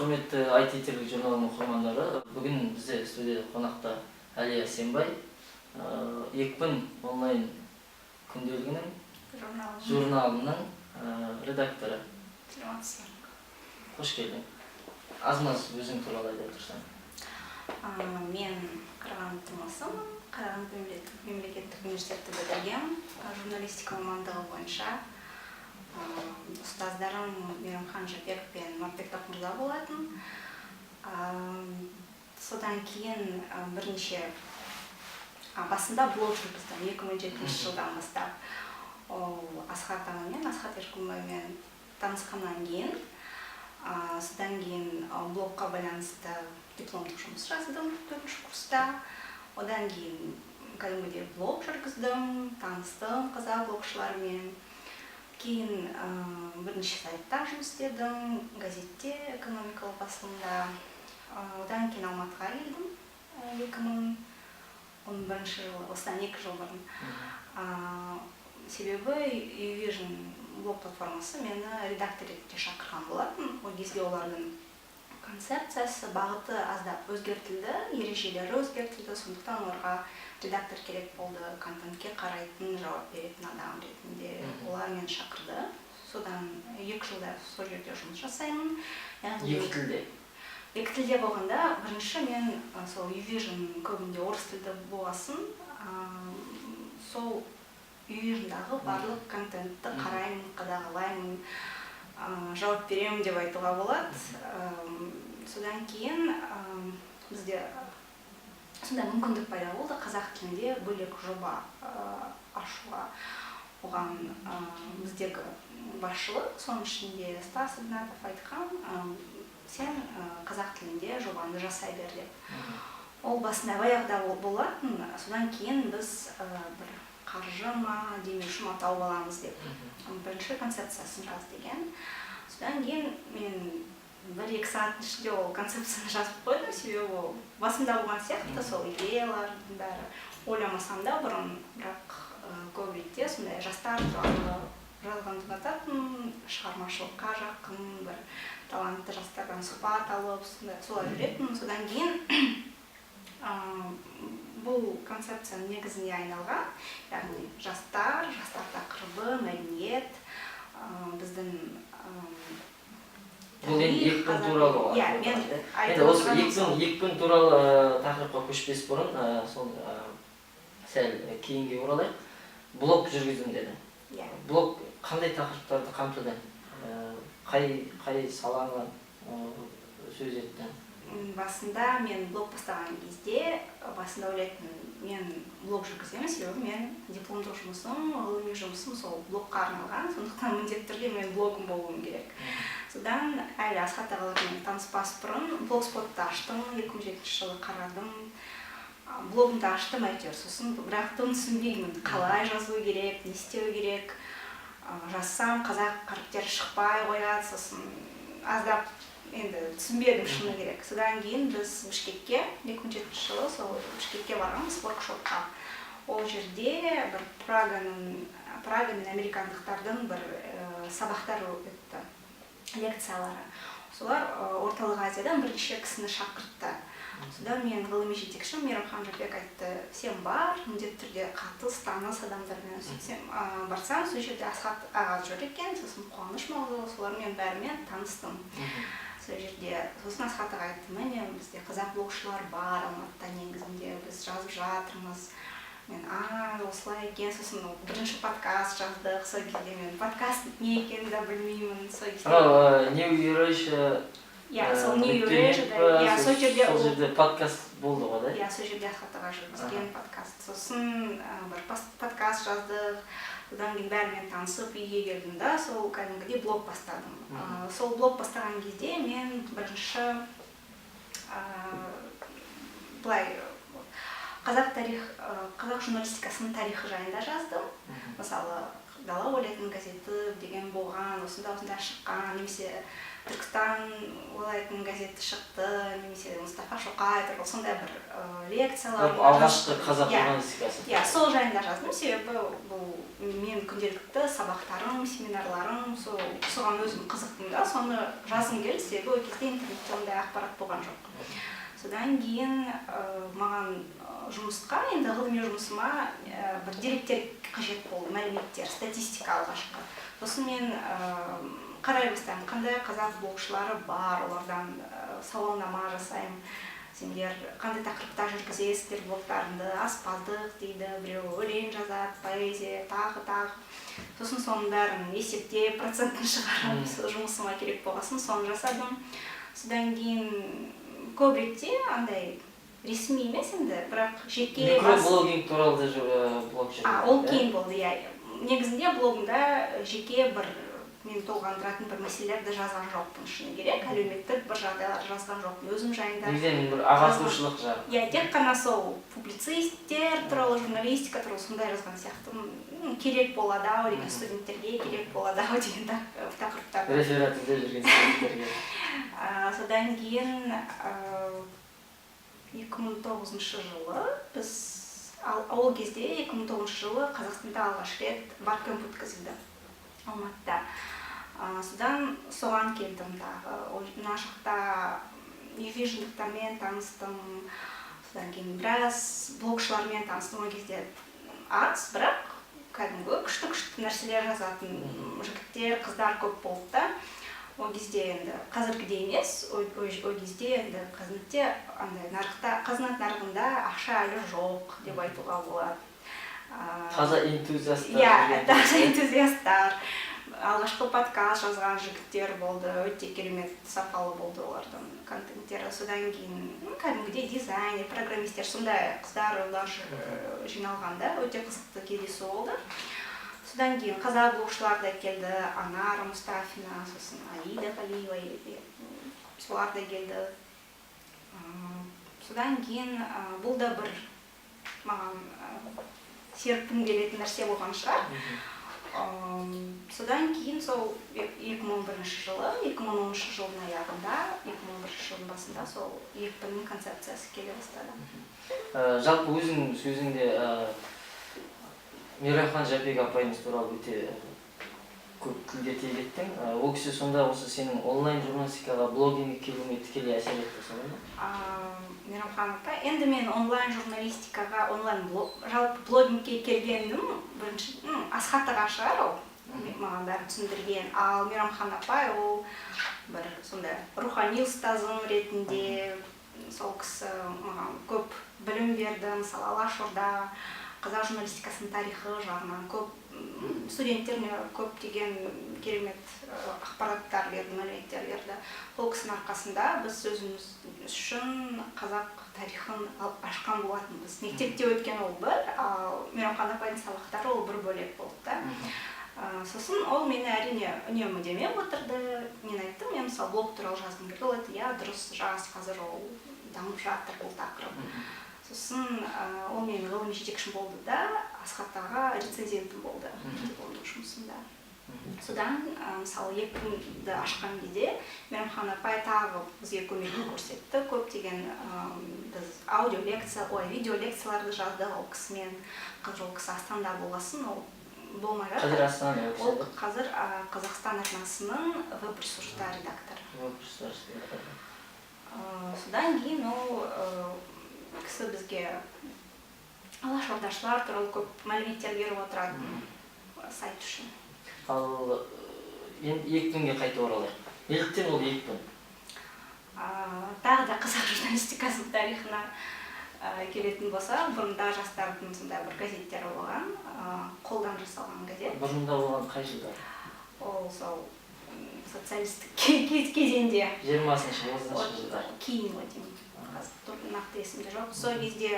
Құрметті IT тірлік журналының оқырмандары! Бүгін бізде студияда қонақта Әлия Сембай, «Екпін» онлайн күнделігінің, журналының, журналының редакторы. Саламатсыздар. Қош келдің! Аз маз өзің туралы айта тұрсаң. Мен Қарағанды тумасымын. Қарағанды мемлекеттік университетті бітіргенмін журналистика мамандығы бойынша. Ұстаздарым Мейрамхан Жапеков пен Мұратбек Тоқмырза болатын. Содан кейін бірнеше басында блог жүргіздім 2007 жылдан бастап. Ол Асхат ағамен, Асхат Еркінбаймен танысқаннан кейін, содан кейін блогқа байланысты дипломдық жұмыс жаздым төртінші курста. Одан кейін кәдімгідей блог жүргіздім, таныстым қазақ блогшыларымен. Кейін бірнеше сайтта жұмыс істедім, газетте, экономикалық басылымда. Одан кейін Алматыға келдім 2011 жылы, осыдан 2 жыл бұрын. Себебі Uvision блог платформасы мені редактор ретінде шақырған болатын. Ол кезде олардың концепциясы, бағыты аздап өзгертілді, ережелері өзгертілді, сондықтан оларға редактор керек болды, контентке қарайтын, жауап беретін адам ретінде. Олар мені шақырды. Содан 2 жылдай сол жерде жұмыс жасаймын, яғни Екі тілде. Екі тілде болғанда, бірінші мен сол Uvision көбінде орыс тілді болғасын, сол Uvision'дағы барлық контентті қараймын, қадағалаймын, жауап беремін деп айтуға болады. Содан кейін бізде сондай мүмкіндік пайда болды қазақ тілінде бөлек жоба ашуға. Оған біздегі басшылық, соның ішінде Стас Игнатов айтқан: «Сен қазақ тілінде жобаны жасай бер», — деп. Ол басында баяғыда болатын. Содан кейін біз бір қаржы ма, демеуші ма тауып аламыз деп, бірінші концепциясын жаз деген. Содан кейін мен 1-2 сағаттың ішінде ол концепцияны жазып қойдым, себебі ол басымда болған сияқты сол идеялардың бәрі, ойламасам да бұрын. Бірақ көп ретте сондай жастар туралы жазғанды ұнататынмын, шығармашылыққа жақын бір талантты жастардан сұхбат алып, сондай солай жүретінмін. Содан кейін бұл концепцияның негізіне айналған, яғни жастар, жастар тақырыбы, мәдениет, біздің Бұл енді тарих, «Екпін» қазақ туралы иә, айтып мен отырмыз, иә? айтып Енді осы отырғаным «Екпін» сол. «Екпін» туралы тақырыпқа көшпес бұрын, сол сәл кейінге оралайық. Блог жүргіздім дедің. Иә. Блог қандай тақырыптарды қамтыды? Қай қай саланы сөз етті? Басында мен блог бастаған кезде басында ойлайтынмын, мен блог жүргіземін, себебі мен дипломдық жұмысым, ғылыми жұмысым сол блогқа арналған, сондықтан міндетті түрде мен блогым болуым керек. Содан әлі Асхат ағалармен таныспас бұрын блогспотты аштым 2007 жылы. Қарадым, блогымды аштым әйтеуір. Сосын бірақ дым түсінбеймін, қалай жазу керек, не істеу керек. Жазсам, қазақ қаріптері шықпай қояды. Сосын аздап енді түсінбедім, шыны керек. Содан кейін біз Бішкекке 2007 жылы сол Бішкекке барғанбыз воркшопқа. Ол жерде бір Праганың, Прага мен американдықтардың бір сабақтары өтті, лекциялары. Солар Орталық Азиядан бірнеше кісіні шақыртты. Содан мен ғылыми жетекшім Мейрамхан Жапек айтты: «Сен бар, міндетті түрде қатыс, таныс адамдармен». Сөйтсем, барсам, сол жерде Асхат аға жүр екен, сосын Қуаныш Молдағұлов, солармен бәрімен таныстым сол жерде. Сосын Асхат аға айтты: «Міне, бізде қазақ блогшылар бар Алматыда, негізінде біз жазып жатырмыз». Мен: «А, осылай екен». Сосын ол бірінші подкаст жаздық. Сол кезде мен подкаст не екенін де білмеймін сол кезде. Анау New Eurasia? Иә, сол New нүкте Eurasia. Нет па? Иә, сол жерде. Сол жерде подкаст болды ғой, да? Иә, сол жерде Асхат аға жүргізген подкаст. Сосын бір подкаст жаздық. Одан кейін бәрімен танысып, үйге келдім да, сол кәдімгідей блог бастадым. Сол блог бастаған кезде мен бірінші былай қазақ тарих, қазақ журналистикасының тарихы жайында жаздым. Мысалы, Дала уәлаятының газеті деген болған, осында осында шыққан, немесе Түркістан уәлаятының газеті шықты, немесе Мұстафа Шоқай туралы сондай бір лекциялар. Алғашқы қазақ журналистикасы. Иә, сол жайында жаздым, себебі бұл мен күнделікті сабақтарым, семинарларым, сол соған өзім қызықтым да, соны жазғым келді, себебі ол кезде интернетте ондай ақпарат болған жоқ. Содан кейін маған жұмысқа, енді ғылыми жұмысыма бір деректер қажет болды, мәліметтер, статистика алғашқы. Сосын мен қарай бастаймын, қандай қазақ блогшылары бар, олардан сауалнама жасаймын. Сендер қандай тақырыпта жүргізесіздер блогтарыңды, аспаздық дейді, біреу өлең жазады, поэзия, тағы тағы. Сосын соның бәрін есептеп, процентін шығарып, жұмысыма керек болғасын соны жасадым. Содан кейін көп ретте андай ресми емес енді, бірақ жеке Микроблогинг туралы да блог жүргіздің. Ол кейін болды, иә. Негізінде блогымда жеке бір мені толғандыратын бір мәселелерді жазған жоқпын, шыны керек, әлеуметтік бір жағдайларды жазған жоқпын, өзім жайында. Негізінен бір ағартушылық жағы. Иә, тек қана сол публицисттер туралы, журналистика туралы сондай жазған сияқтымын. Керек болады ау деген, студенттерге керек болады ау деген тақырыптар. Реферат іздеп жүрген студенттерге. Содан кейін 2009 жылы біз, ол кезде 2009 жылы Қазақстанда алғаш рет баркэмп өткізілді Алматыда. Содан соған келдім тағы. Мына жақта ювижндықтармен таныстым, содан кейін біраз блогшылармен таныстым. Ол кезде аз, бірақ кәдімгі күшті-күшті нәрселер жазатын жігіттер, қыздар көп болды да. Ол кезде енді қазіргідей емес, ол кезде енді Қазнетте андай нарықта, Қазнет нарығында ақша әлі жоқ деп айтуға болады. Таза энтузиасттар. Иә, таза энтузиасттар. Алғашқы подкаст жазған жігіттер болды, өте керемет сапалы болды олардың контенттері. Содан кейін кәдімгідей дизайнер, программисттер, сондай қыздар, ұлдар жиналған да, өте қызықты кездесу болды. Содан кейін қазақ блогшылар да келді, Анара Мустафина, сосын Аида Ғалиева, солар да келді. Содан кейін бұл да бір маған серпін беретін нәрсе болған шығар. Содан кейін сол 2011 жылы, 2010 жылдың аяғында, 2011 жылдың басында сол Екпіннің концепциясы келе бастады. Жалпы өзің сөзіңде Мейрамхан Жәпек апайымыз туралы өте көп тілге тиек еттің. Ол кісі сонда осы сенің онлайн журналистикаға, блогингке келуіңе тікелей әсер етті, солай ма? Мейрамхан апай, енді мен онлайн журналистикаға, онлайн блог, жалпы блогингке келгенім бірінші, Асхат аға шығар ол, маған бәрін түсіндірген. Ал Мейрамхан апай ол бір сондай рухани ұстазым ретінде, сол кісі маған көп білім берді. Мысалы, Алашорда, қазақ журналистикасының тарихы жағынан көп студенттеріне көптеген керемет ақпараттар берді, мәліметтер берді. Ол кісінің арқасында біз өзіміз үшін қазақ тарихын ашқан болатынбыз. Мектепте өткен ол бір, ал Мейрамхан апайдың сабақтары ол бір бөлек болды да. Сосын ол мені әрине үнемі демеп отырды. Мен айттым, мен мысалы блог туралы жазғым келді. Ол айтты, иә, дұрыс жаз, қазір ол дамып жатыр бұл тақырып. Сосын ол менің ғылыми жетекшім болды да, Асхат аға рецензентім болды дипломдық жұмысымда. Содан мысалы Екпінді ашқан кезде Мейрамхан апай тағы бізге көмек көрсетті. Көптеген біз аудиолекция, ой, видеолекцияларды жаздық ол кісімен. Қазір ол кісі Астанада болғасын, ол болмай жатыр. Қазір Астанада ол кісі? Ол қазір Қазақстан арнасының веб-ресурстар редакторы. Веб-ресурстар редакторы. Содан кейін ол кісі бізге алашордашылар туралы көп мәліметтер беріп отырады сайт үшін. Ал енді Екпінге қайта оралайық. Неліктен ол Екпін? Тағы да қазақ журналистикасының тарихына келетін болса, бұрында жастардың сондай бір газеттері болған, қолдан жасалған газет. Бұрында болған қай жылдары? Ол сол социалистік кезеңде. Жиырмасыншы, отызыншы жылдар. Кейін ғой деймін. Қазір нақты есімде жоқ. Сол кезде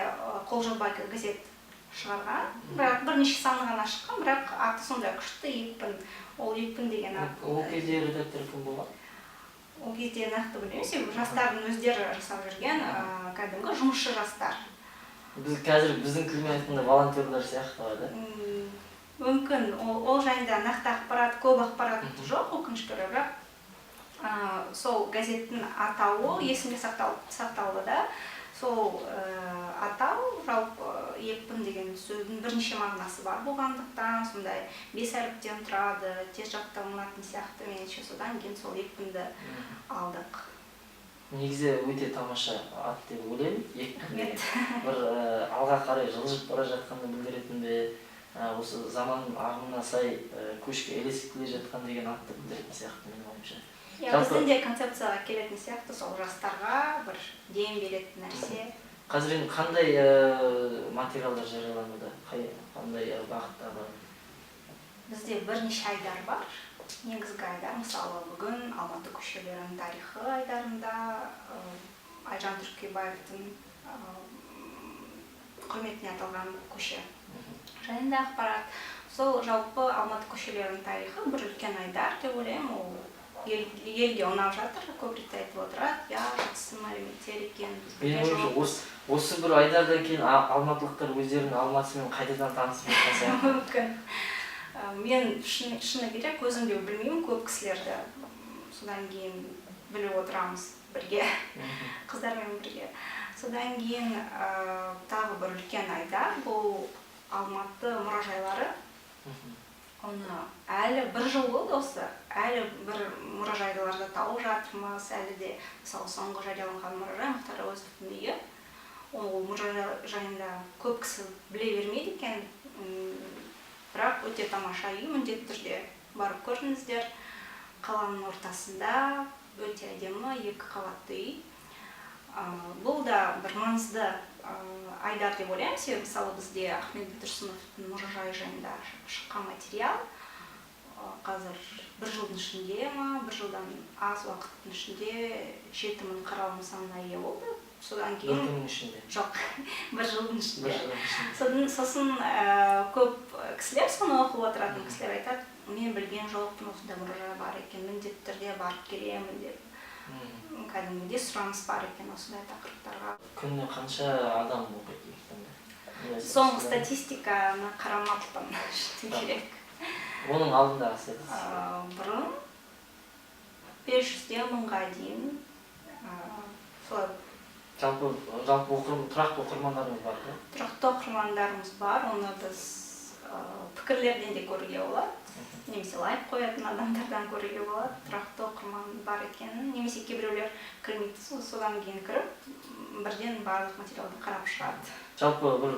қолжазба газет шығарған, бірақ бірнеше саны ғана шыққан, бірақ аты сондай күшті Екпін. Ол Екпін деген ат. Ол кезде редактор кім болған? Ол кезде нақты білмеймін, себебі жастардың өздері жасап жүрген, кәдімгі жұмысшы жастар. Біз қазір біздің тілмен айтқанда волонтерлар сияқты ғой, да? Мүмкін ол жайында нақты ақпарат, көп ақпарат жоқ, өкінішке орай, бірақ сол газеттің атауы есімде сақталды да. Сол атау жалпы «Екпін» деген сөздің бірнеше мағынасы бар болғандықтан, сондай 5 әріптен тұрады, тез жатталынатын сияқты меніңше. Содан кейін сол «Екпінді» алдық. Негізі өте тамаша ат деп ойлаймын, «Екпін» деген. Бір алға қарай жылжып бара жатқанды білдіретін бе, осы заман ағымына сай көшке ілесіп келе жатқан деген атты білдіретін сияқты менің ойымша. Иә, біздің де концепцияға келетін сияқты, сол жастарға бір дем беретін нәрсе. Қазір енді қандай материалдар жариялануда? Қандай бағыттағы? Бізде бірнеше айдар бар. Негізгі айдар, мысалы, бүгін Алматы көшелерінің тарихы айдарында Айжан Түркебаевтың құрметіне аталған көше жайында ақпарат. Сол жалпы Алматы көшелерінің тарихы бір үлкен айдар деп ойлаймын. Ол елге ұнап жатыр, көп рет айтып отырады, иә, жақсы мәліметтер екен. Менің ойымша, осы бір айдардан кейін алматылықтар өздерінің Алматысымен қайтадан танысып жатқан сияқты. Мүмкін. Мен шыны керек, өзім де білмеймін көп кісілерді, содан кейін біліп отырамыз бірге, қыздармен бірге. Содан кейін тағы бір үлкен айдар бұл Алматы мұражайлары. Оны әлі бір жыл болды осы, әлі бір мұражайларды тауып жатырмыз, әлі де, мысалы, соңғы жарияланған мұражай Мұхтар Әуезовтің үйі. Ол мұражай жайында көп кісі біле бермейді екен, бірақ өте тамаша үй, міндетті түрде барып көріңіздер. Қаланың ортасында өте әдемі 2 қабатты үй. Бұл да бір маңызды айдар деп ойлаймын, себебі, мысалы, бізде Ахмет Байтұрсыновтың мұражайы жайында шыққан материал қазір бір жылдың ішінде ма, бір жылдан аз уақыттың ішінде 7000 қаралым санына ие болды. Содан кейін бір күннің ішінде? Жоқ, бір жылдың ішінде. Бір жылдың ішінде. Сосын көп кісілер, соны оқып отыратын кісілер айтады, мен білген жоқпын, осындай мұражай бар екен, міндетті түрде барып келемін деп. Кәдімгідей сұраныс бар екен осындай тақырыптарға. Күніне қанша адам оқиды екенді? Соңғы статистиканы қарамаппын, шыны керек. Оның алдындағы статистика? Бұрын 500-ден 1000-ға дейін, солай. Жалпы тұрақты оқырмандарыңыз бар ма? Тұрақты оқырмандарымыз бар, оны біз пікірлерден де көруге болады, немесе лайк қоятын адамдардан көруге болады, тұрақты оқырман бар екенін, немесе кейбіреулер кірмейді, содан кейін кіріп, бірден барлық материалды қарап шығады. Жалпы бір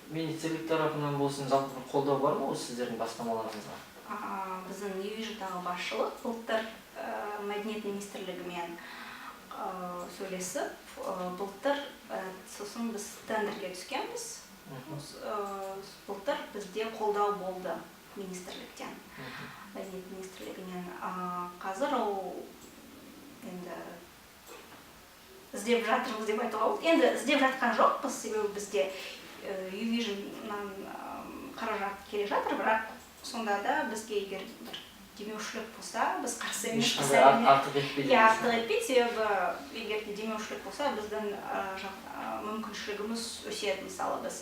министрлік тарапынан болсын, жалпы бір қолдау бар ма осы сіздердің бастамаларыңызға? Біздің Ювижндағы басшылық былтыр мәдениет министрлігімен сөйлесіп, былтыр сосын біз тендерге түскенбіз. Былтыр бізде қолдау болды министрліктен, мәдениет министрлігінен. Қазір ол енді іздеп жатырмыз деп айтуға болады. Енді іздеп жатқан жоқпыз, себебі бізде Ювижннан қаражат келе жатыр, бірақ сонда да бізге егер бір демеушілік болса, біз қарсы емеспіз. Ешқандай артық етпейді. Иә, артық етпейді, себебі егер де демеушілік болса, біздің мүмкіншілігіміз өседі. Мысалы, біз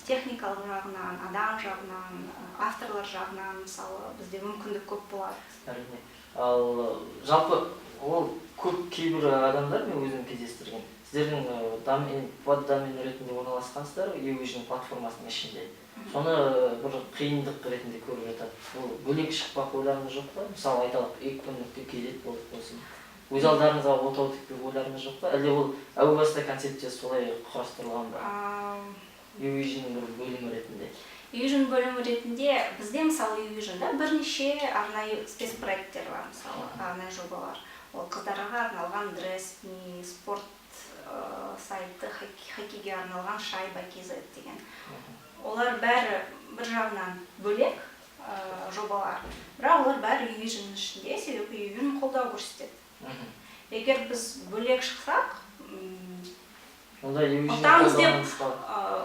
техникалық жағынан, адам жағынан, авторлар жағынан, мысалы, бізде мүмкіндік көп болады. Әрине. Ал жалпы ол көп кейбір адамдар, мен өзім кездестірген, сіздердің поддомен ретінде орналасқансыздар Ювижн платформасының ішінде. Соны бір қиындық ретінде көріп жатады. Бұл бөлек шықпақ ойларыңыз жоқ па? Мысалы, айталық, ekpin.kz болып болсын. Өз алдарыңызға отау тікпек ойларыңыз жоқ па? Әлде ол әу баста концепциясы солай құрастырылған ба? Ювижннің бір бөлімі ретінде. Ювижн бөлімі ретінде бізде, мысалы, Ювижнда бірнеше арнайы спецпроекттер бар, мысалы, арнайы жобалар. Ол қыздарға арналған дресс-ми, спорт сайты, хоккейге арналған шайба kz деген. Олар бәрі бір жағынан бөлек жобалар, бірақ олар бәрі Ювижннің ішінде, себебі Ювижн қолдау көрсетеді. Егер біз бөлек шықсақ, онда Ювижн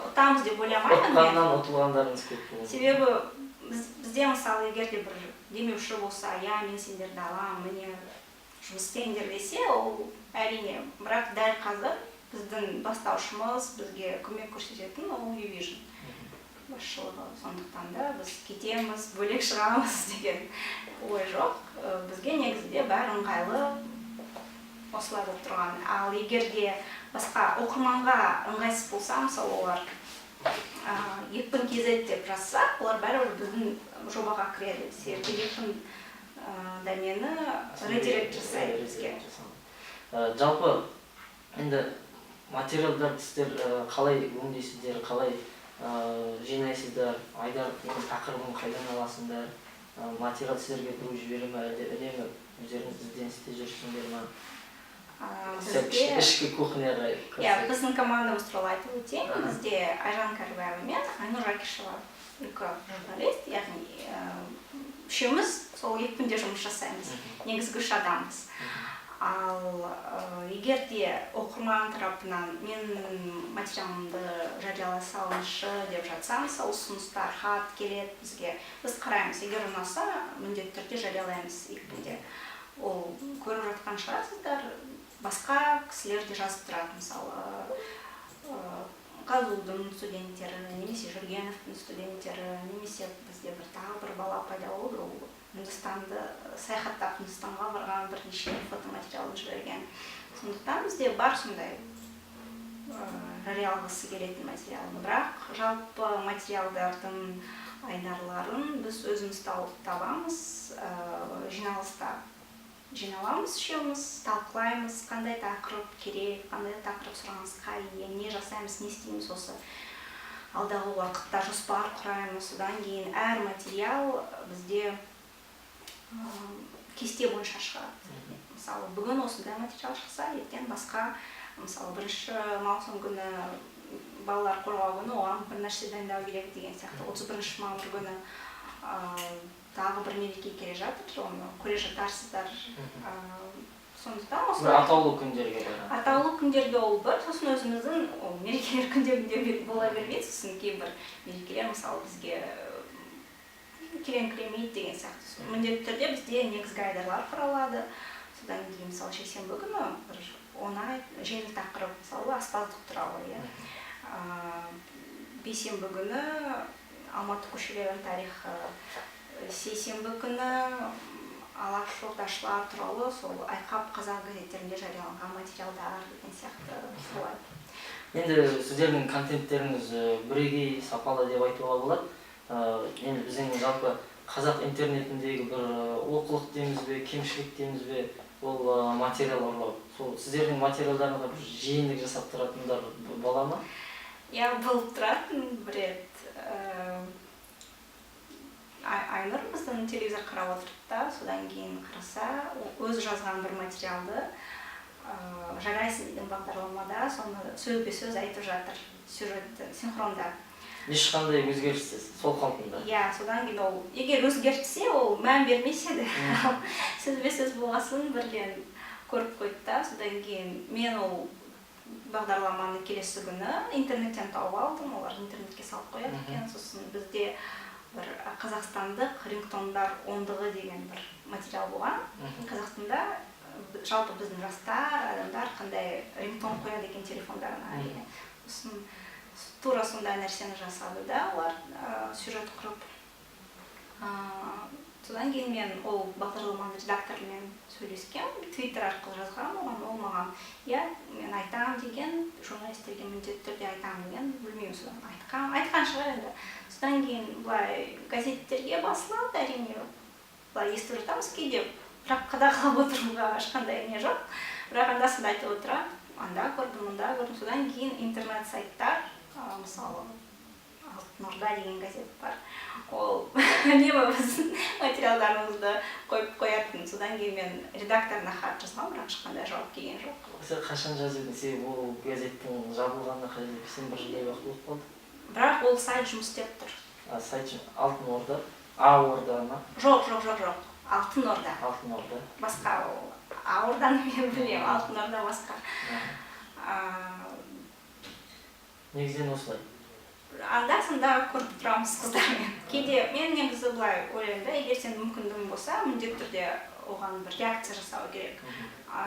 ұтамыз деп ойламаймын. Ұтқаннан ұтылғандарыңыз көп болады. Себебі бізде, мысалы, егер де бір демеуші болса, я, мен сендерді аламын, міне жұмыс істеңдер десе, ол әрине, бірақ дәл қазір Біздің бастаушымыз, бізге көмек көрсететін ол Uvision басшылығы. Сондықтан да біз кетеміз, бөлек шығамыз деген ой жоқ. Бізге негізінде бәрі ыңғайлы осылай болып тұрған. Ал егер де басқа оқырманға ыңғайсыз болса, мысалы, олар Екпін kz деп жазса, олар бәрібір біздің жобаға кіреді, себебі Екпін домені редирект жасайды бізге. Жалпы енді материалдарды сіздер қалай өңдейсіздер, қалай жинайсыздар, айдар тақырыбын қайдан аласыңдар, материал сіздерге біреу жібере ме, әлде үнемі өздеріңіз ізденісте жүрсіңдер ма? Бізде ішкі кухняға Иә, біздің командамыз туралы айтып өтейін. Бізде Айжан Кәрібаева мен Айнұр Жакишева, екі журналист, яғни үшеуміз сол Екпінде жұмыс жасаймыз, негізгі үш адамбыз. Ал егер де оқырман тарапынан мен материалымды жариялай салыңызшы деп жатса, мысалы, ұсыныстар, хат келеді бізге, біз қараймыз. Егер ұнаса, міндетті түрде жариялаймыз Екпінде. Ол көріп жатқан шығарсыздар, басқа кісілер де жазып тұрады, мысалы, ҚазҰУ-дың студенттері немесе Жүргеновтің студенттері, немесе бізде бір тағы бір бала пайда болды, ол Үндістанды саяхаттап, Үндістанға барған, бірнеше фотоматериалын жіберген. Сондықтан бізде бар сондай жариялағысы келетін материалын. Бірақ жалпы материалдардың айдарларын біз өзіміз тауып табамыз, жиналыста жиналамыз үшеуміз, талқылаймыз, қандай тақырып керек, қандай тақырып сұранысқа ие, не жасаймыз, не істейміз, осы алдағы уақытта жоспар құраймыз. Содан кейін әр материал бізде кесте бойынша шығады. Мысалы, бүгін осындай материал шықса, ертең басқа. Мысалы, 1 маусым күні, балалар қорғау күні, оған бір нәрсе дайындау керек деген сияқты. 31 мамыр күні тағы бір мереке келе жатыр, оны көре жатарсыздар. Сондықтан бір осылай атаулы күндерге байланысты. Атаулы күндерге ол бір, сосын өзіміздің ол мерекелер күндерінде бола бермейді. Сосын кейбір мерекелер, мысалы, бізге келеңкіремейді деген сияқты. Міндетті түрде бізде негізгі айдарлар құралады. Содан кейін, мысалы, жексенбі күні бір оңай, жеңіл тақырып, мысалы, аспаздық туралы, иә. Бейсенбі күні Алматы көшелерінің тарихы, сейсенбі күні алашордашылар туралы сол Айқап қазақ газеттерінде жарияланған материалдар деген сияқты, солай. Енді сіздердің контенттеріңіз бірегей, сапалы деп айтуға болады. Енді біздің жалпы қазақ интернетіндегі бір олқылық дейміз бе, кемшілік дейміз бе, ол материал ұрлау. Сол сіздердің материалдарыңызға бір жиендік жасап тұратындар бола ма? Иә, болып тұратын. Бір рет Айнұр біздің телевизор қарап отырды да, содан кейін қараса, өзі жазған бір материалды «Жарайсың» деген бағдарламада соны сөзбе сөз айтып жатыр, сюжетті синхронда. Ешқандай өзгеріссіз, сол қалпында? Иә. Содан кейін ол егер өзгертсе, ол мән бермес еді. Ал сөзбе сөз болғасын, бірден көріп қойды да. Содан кейін мен ол бағдарламаны келесі күні интернеттен тауып алдым, олар интернетке салып қояды екен. Сосын бізде бір қазақстандық рингтондар ондығы деген бір материал болған. Қазақстанда жалпы біздің жастар, адамдар қандай рингтон қояды екен телефондарына деген. Сосын тура сондай нәрсені жасады да олар, сюжет құрып. Содан кейін мен ол бағдарламаның редакторымен сөйлескенмін, Твиттер арқылы жазғанмын оған. Ол маған иә, мен айтамын деген, журналистерге міндетті түрде айтамын деген. Білмеймін, содан айтқан шығар енді. Содан кейін былай газеттерге басылады, әрине, былай естіп жатамыз кейде, бірақ қадағалап отыруға ешқандай не жоқ. Бірақ анда санда айтып отырады: анда көрдім, мында көрдім. Содан кейін интернет сайттар, мысалы, «Алтын Орда» деген газет бар, ол үнемі біздің материалдарымызды қойып қоятын. Содан кейін мен редакторына хат жазғанмын, бірақ ешқандай жауап келген жоқ. Сен қашан жазып едің? Себебі ол газеттің жабылғанына, қателеспесем, бір жылдай уақыт болып қалды. Бірақ ол сайт жұмыс істеп тұр. А, сайт Алтын Орда, А Орда ма? Жоқ, жоқ, жоқ, жоқ, Алтын Орда. Алтын Орда. Басқа ол. А Орданы мен білемін, Алтын Орда басқа. Негізінен осылай. Анда санда көріп тұрамыз қыздармен кейде. Мен негізі былай ойлаймын да: егер сенің мүмкіндігің болса, міндетті түрде. Оған бір реакция жасау керек,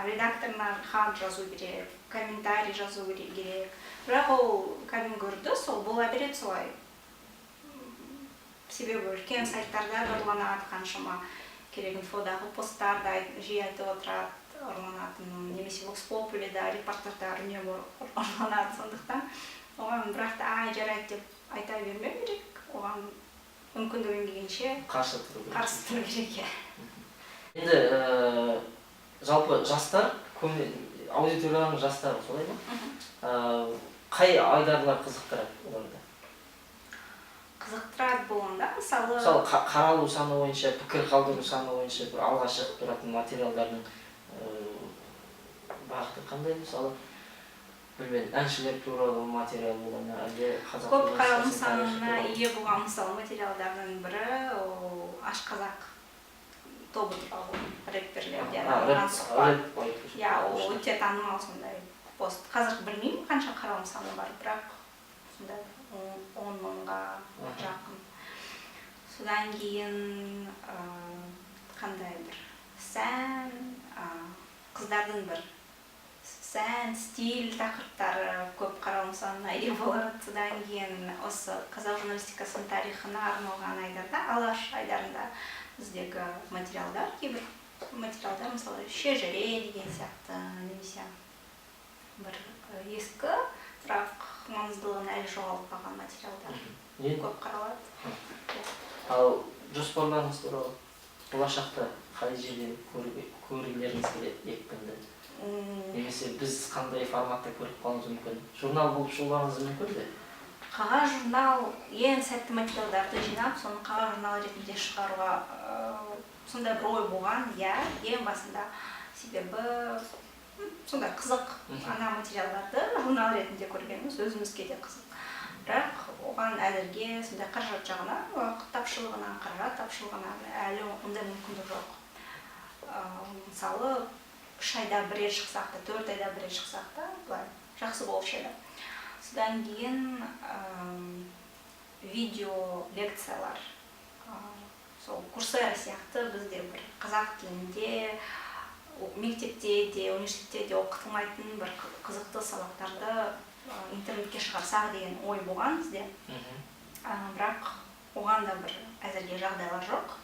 редакторына хат жазу керек, комментарий жазу керек. Бірақ ол кәдімгі үрдіс, ол бола береді солай. Себебі үлкен сайттарда да ұрланады қаншама. Керек инфодағы посттар да жиі айтып отырады ұрланатынын, немесе Vox Populi-да репортаждар үнемі ұрланады. Сондықтан оған бірақ та «ай, жарайды» деп айта бермеу керек, оған мүмкіндігің келгенше қарсы тұру керек. Қарсы тұру керек, иә. Енді жалпы жастар көбіне, аудиторияның жастары, солай ма? Қай айдарлар қызықтырады оларды? Қызықтырады болғанда, мысалы, Мысалы, қаралу саны бойынша, пікір қалдыру саны бойынша бір алға шығып тұратын материалдардың бағыты қандай? Мысалы, білмедім, әншілер туралы материал бола ма, әлде қазақ көп қаралым журналистикасының тарихы санына туралы? ие болған, мысалы, материалдардың бірі ол Аш қазақ тобы туралы, рэперлерден А, арналған сұхбат. Рэп айтып. Иә, ол өте танымал сондай пост. Қазір білмеймін, қанша қаралым саны бар, бірақ сондай 10 мыңға жақын. Содан кейін қандай бір сән, қыздардың бір сән, стиль тақырыптары көп қаралым санына ие болады. Содан кейін осы қазақ журналистикасының тарихына арналған айдарда, Алаш айдарында біздегі материалдар, кейбір материалдар, мысалы, шежіре деген сияқты немесе бір ескі, бірақ маңыздылығын әлі жоғалтпаған материалдар Енді көп қаралады. Ал жоспарларыңыз туралы, болашақта қай жерден көргілеріңіз келеді Екпінді немесе біз қандай форматта көріп қалуымыз мүмкін? Журнал болып шығуларыңыз мүмкін бе? Қағаз журнал, ең сәтті материалдарды жинап, соны қағаз журнал ретінде шығаруға сондай бір ой болған, иә, ең басында. Себебі сондай қызық, ана материалдарды журнал ретінде көргеніміз өзімізге де қызық. Бірақ оған әзірге сондай қаражат жағынан, уақыт тапшылығынан, қаражат тапшылығынан әлі ондай мүмкіндік жоқ. Мысалы, 3 айда бір рет шықсақ та, 4 айда бір рет шықсақ та, былай жақсы болушы еді. Содан кейін видео лекциялар, сол Курсера сияқты бізде бір қазақ тілінде мектепте де, университетте де оқытылмайтын бір қызықты сабақтарды интернетке шығарсақ деген ой болған бізде. Бірақ оған да бір әзірге жағдайлар жоқ.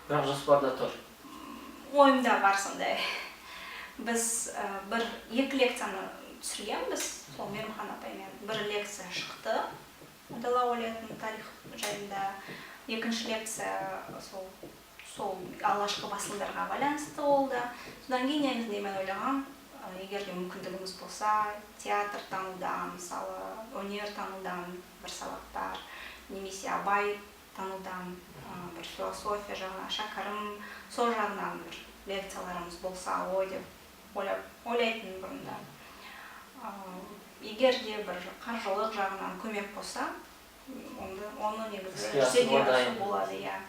Бірақ жоспарда тұр. Ойымда бар сондай. Біз бір екі лекцияны түсіргенбіз сол Мейірімхан апаймен. Бір лекция шықты, дала әулетінің тарих жайында. Екінші лекция сол алғашқы басылымдарға байланысты ол да. Содан кейін негізінде мен ойлағам, егер де мүмкіндігіміз болса, театр танудан, мысалы, өнер танудан бір сабақтар немесе Абай танудан, бір философия жағынан, Шәкәрім, сол жағынан бір лекцияларымыз болса ой деп ойлап ойлайтынмын бұрында. Егер де бір қаржылық жағынан көмек болса, онда оны негізі Іске жүзеге асыруға дайын. асыру болады, иә.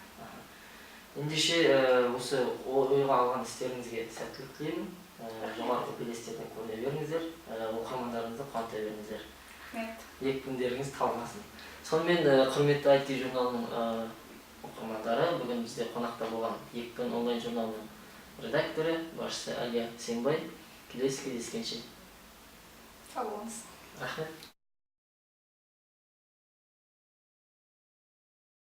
Ендеше, осы ойға алған істеріңізге сәттілік тілеймін. Жоғарғы белестерден көріне беріңіздер, оқырмандарыңызды қуанта беріңіздер. Рахмет. Екпіндеріңіз талмасын. Сонымен, құрметті IT журналының оқырмандары, бүгін бізде қонақта болған Екпін онлайн журналының редакторы, басшысы Әлия Сенбай. Келесі кездескенше. Сау болыңыз. Рахмет.